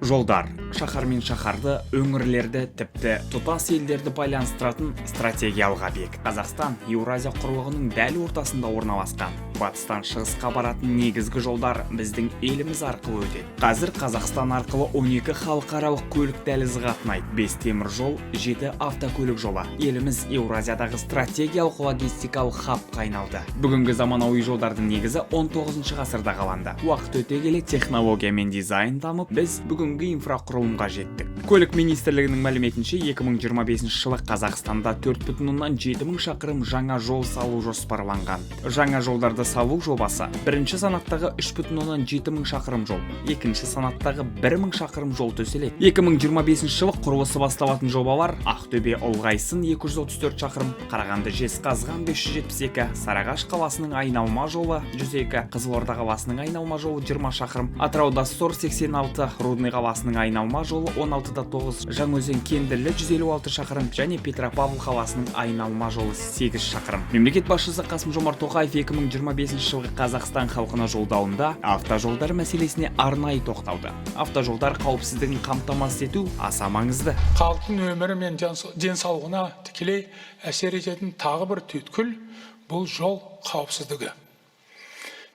Жолдар шаһар мен шаһарды, өңірлерді, тіпті тұтас елдерді байланыстыратын стратегиялық объект. Қазақстан Еуразия құрлығының дәл ортасында орналасқан. Батыстан шығысқа баратын негізгі жолдар біздің еліміз арқылы өтеді. Қазір Қазақстан арқылы 12 халықаралық көлік дәлізі қатынайды: 5 темір жол, 7 автокөлік жолы. Еліміз Еуразиядағы стратегиялық логистикалық хабқа айналды. Бүгінгі заманауи жолдардың негізі 19 ғасырда қаланды. Уақыт өте келе технология мен дизайн дамып, біз бүгінгі инфрақұрылымға жеттік. Көлік министрлігінің мәліметінше, 2025 жылы Қазақстанда 4,7 мың шақырым жаңа жол салу жоспарланған. Жаңа жолдарды салу жобасы: бірінші санаттағы 3,7 мың шақырым жол, екінші санаттағы 1 мың шақырым жол төселеді. 2025 жылы құрылысы басталатын жобалар: Ақтөбе Ұлғайсын 234 шақырым, Қарағанды Жезқазған 572, Сарыағаш қаласының айналма жолы 102, Қызылорда қаласының айналма жолы 20 шақырым, Атырау Доссор 86, Рудный қаласының айналма жолы 16,9, Жаңаөзен Кендірлі 156 шақырым және Петропавл қаласының айналма жолы 8 шақырым. Мемлекет басшысы Қасым Жомарт Тоқаев 2025 жылғы Қазақстан халқына Жолдауында автожолдар мәселесіне арнайы тоқталды. Автожолдар қауіпсіздігін қамтамасыз ету аса маңызды. Халықтың өмірі мен денсаулығына тікелей әсер ететін тағы бір түйткіл – бұл жол қауіпсіздігі.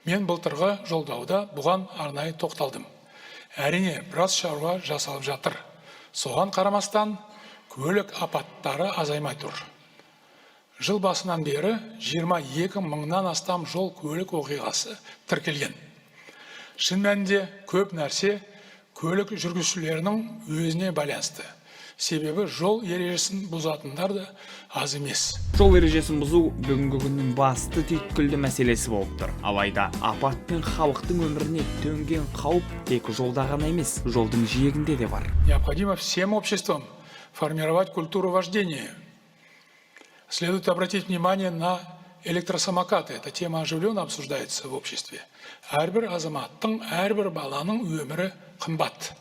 Мен былтырғы Жолдауда бұған арнайы тоқталдым. Әрине, біраз шаруа жасалып жатыр. Соған қарамастан, көлік апаттары азаймай тұр. Жыл басынан бері 22 мыңнан астам жол көлік оқиғасы тіркелген. Шын мәнінде, көп нәрсе көлік жүргізушілерінің өзіне байланысты, себебі жол ережесін бұзатындар да аз емес. Жол ережесін бұзу бүгінгі күннің басты түйткілді мәселесі болып тұр. Алайда апат пен халықтың өміріне төнген қауіп тек жолда ғана емес, жолдың жиегінде де бар. Необходимо всем обществом формировать культуру вождения. Следует обратить внимание на электросамокаты. Эта тема оживленно обсуждается в обществе. Әрбір азаматтың, әрбір баланың өмірі қымбат.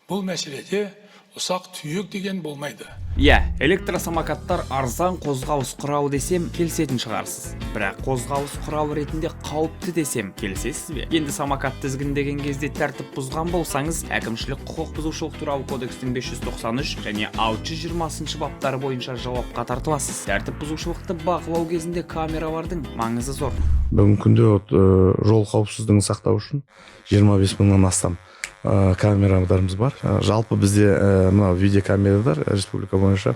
Бұл мәселеде ұсақ түйек деген болмайды. Иә, электросамокаттар арзан қозғалыс құралы десем, келісетін шығарсыз. Бірақ қозғалыс құралы ретінде қауіпті десем, келісесіз бе? Енді самокат тізгіндеген кезде тәртіп бұзған болсаңыз, Әкімшілік құқық бұзушылық туралы кодекстің 593 және 620 баптары бойынша жауапқа тартыласыз. Тәртіп бұзушылықты бақылау кезінде камералардың маңызы зор. Бүгінгі күнде вот, жол қауіпсіздігін сақтау үшін 25 мыңнан астам камераларымыз бар. Жалпы бізде мынау видеокамералар республика бойынша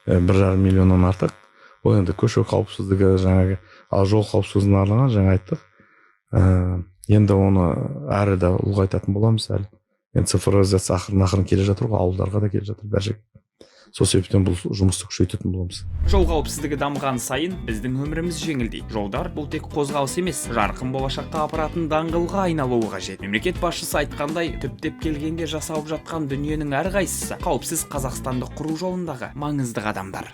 1,5 миллионнан артық. Ол енді көше қауіпсіздігі жаңағы, ал жол қауіпсіздігіне арналған, жаңа айттық. Енді оны әрі де ұлғайтатын боламыз әлі. Енді цифровизация ақырын ақырын келе жатыр ғой, ауылдарға да келе жатыр, бәр жерге. Сол себептен бұл жұмысты күшейтетін боламыз. Жол қауіпсіздігі дамыған сайын біздің өміріміз жеңілдейді. Жолдар – бұл тек қозғалыс емес, жарқын болашаққа апаратын даңғылға айналуы қажет. Мемлекет басшысы айтқандай, түптеп келгенде, жасалып жатқан дүниенің әрқайсысы – қауіпсіз Қазақстанды құру жолындағы маңызды қадамдар.